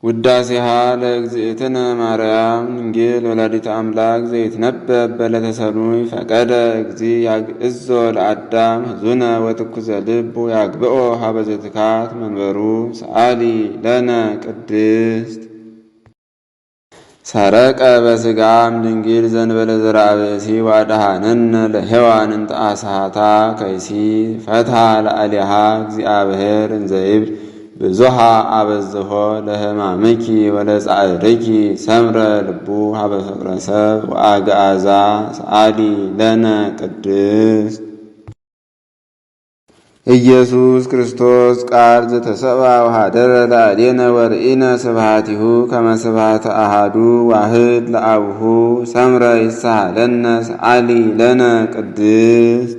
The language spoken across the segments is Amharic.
ውዳሴሃ ለእግዝእትነ ማርያም ድንግል ወላዲተ አምላክ ዘይትነበብ በዕለተ ሰኑይ። ፈቀደ እግዚእ ያግዕዞ ለአዳም ህዙነ ወትኩዘ ልብ ያግብኦ ሀበ ዘትካት መንበሩ። ሰአሊ ለነ ቅድስት። ሰረቀ በስጋ እምድንግል ዘእንበለ ዘርአ ብእሲ ወአድኀነነ ለሔዋን እንተ አስሐታ ከይሲ። ፈትሐ ላዕሌሃ እግዚአብሔር እንዘ ይብል ብዙሃ አበዝሖ ለሕማምኪ ወለጻዕርኪ። ሰምረ ልቡ ሀበ ፍቅረ ሰብ ወአግዓዛ። ሰአሊ ለነ ቅድስት። ኢየሱስ ክርስቶስ ቃል ዘተሰብአ ወኀደረ ላዕሌነ ወርኢነ ስብሐቲሁ ከመ ስብሐተ አሐዱ ዋህድ ለአቡሁ ሰምረ ይሳሃለነ። ሰአሊ ለነ ቅድስት።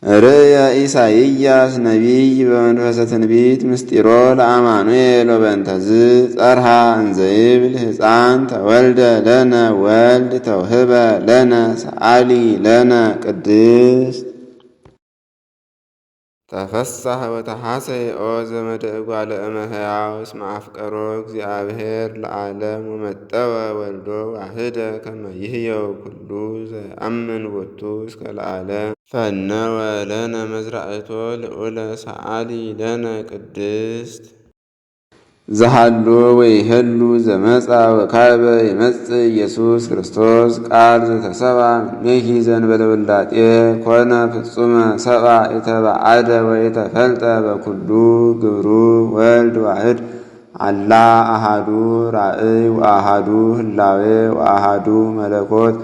ርእየ ኢሳይያስ ነቢይ በመንፈሰ ትንቢት ምስጢሮ ለአማኑኤል ወበእንተዝ ጸርሃ እንዘይብል ሕፃን ተወልደ ለነ ወልድ ተውህበ ለነ። ሰአሊ ለነ ቅድስት። ተፈሳህ ወተሐሰይ ኦ ዘመደ እጓለ እመሕያው፣ እስመ አፍቀሮ እግዚአብሔር ለዓለም ወመጠወ ወልዶ ዋህደ ከመ ይህየው ኩሉ ዘአምን ቦቱ እስከ ለዓለም። ፈነወ ለነ መዝራእቶ ልዑለ። ሰአሊ ለነ ቅድስት። ዘሃሎ ወይሄሉ ዘመጻ ወካበ ይመጽእ ኢየሱስ ክርስቶስ ቃል ዘተሰብአ እምኔኪ ዘእንበለ ውላጤ ኮነ ፍጹመ ሰብአ ኢተባዓደ ወኢተፈልጠ በኩሉ ግብሩ። ወልድ ዋህድ አላ አሃዱ ራእይ ወአሃዱ ህላዌ ወአሃዱ መለኮት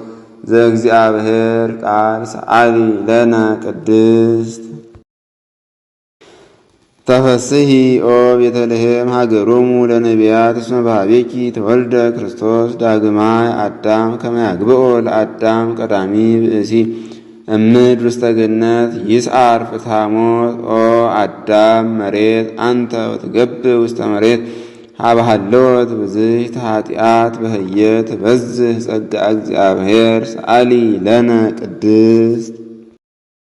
ዘእግዚአብሔር ቃል። ሰአሊ ለነ ቅድስት። ተፈስሂ ኦ ቤተልሔም ሀገሮሙ ለነቢያት፣ እስመ በኀቤኪ ተወልደ ክርስቶስ ዳግማይ አዳም ከመ ያግብኦ ለአዳም ቀዳሚ ብእሲ እምድር ውስተ ገነት ይስዓር ፍትሐ ሞት። ኦ አዳም መሬት አንተ ወትገብእ ውስተ መሬት ኀበ ሀለወት ብዝሕት ኃጢአት በህየ ትበዝህ ጸጋ እግዚአብሔር። ሰአሊ ለነ ቅድስት።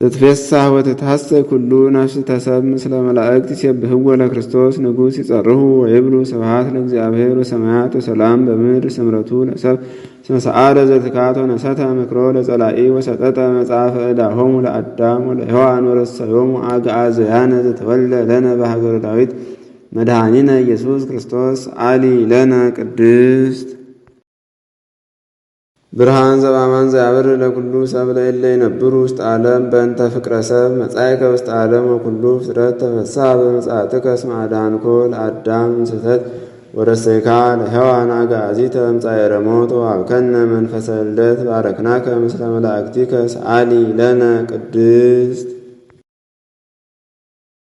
ትትፌሳህ ወትትሐሰይ ኩሉ ነፍስ ተሰብ ምስለ መላእክት ይሴብህዎ ለክርስቶስ ንጉሥ ይጸርሁ ወይብሉ ስብሐት ለእግዚአብሔር ወሰማያት ወሰላም በምድር ስምረቱ ለሰብ። እስመ ሰአለ ዘትካት ወነሰተ ምክሮ ለጸላኢ ወሰጠጠ መጽሐፈ ዕዳሆሙ ለአዳም ወለሔዋን ወረሰዮሙ አግዓዝያነ። ዘተወልደ ለነ በሀገረ ዳዊት መድኃኒነ ኢየሱስ ክርስቶስ። አሊ ለነ ቅድስት። ብርሃን ዘበአማን ዘያብር ለኩሉ ሰብ ለእለ ይነብሩ ውስጥ ዓለም፣ በእንተ ፍቅረ ሰብ መጻእከ ውስጥ ዓለም ወኩሉ ፍጥረት ተፈስሐ በምጽአትከ። እስመ አድኃንኮ ለአዳም ስህተት ወረሰይካ ለሔዋን አግዓዚተ እምጻእረ ሞት ወሀብከነ መንፈሰ ልደት ባረክናከ ምስለ መላእክቲከ። ሰአሊ ለነ ቅድስት።